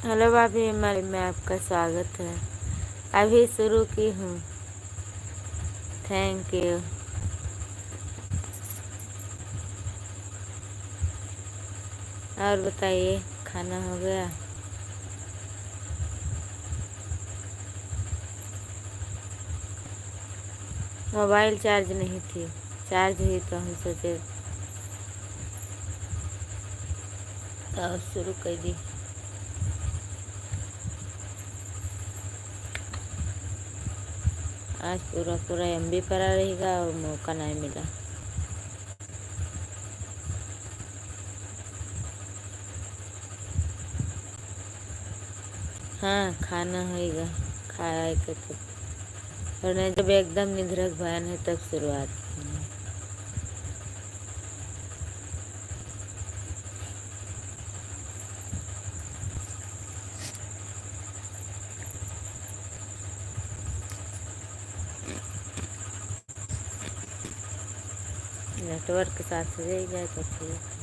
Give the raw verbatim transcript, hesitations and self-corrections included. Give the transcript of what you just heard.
हेलो भाभी, हमारे में आपका स्वागत है। अभी शुरू की हूँ। Thank you। और बताइए, खाना हो गया? मोबाइल चार्ज नहीं थी, चार्ज हुई तो हम सोचे और शुरू कर दी। आज पूरा पूरा एमबी पड़ा रहेगा और मौका नहीं मिला। हाँ, खाना होइगा, खाए के तो, और नहीं, जब एकदम निधरक भयन है, तब शुरुआत करना। नेटवर्क के साथ से जाई जाए तो ठीक।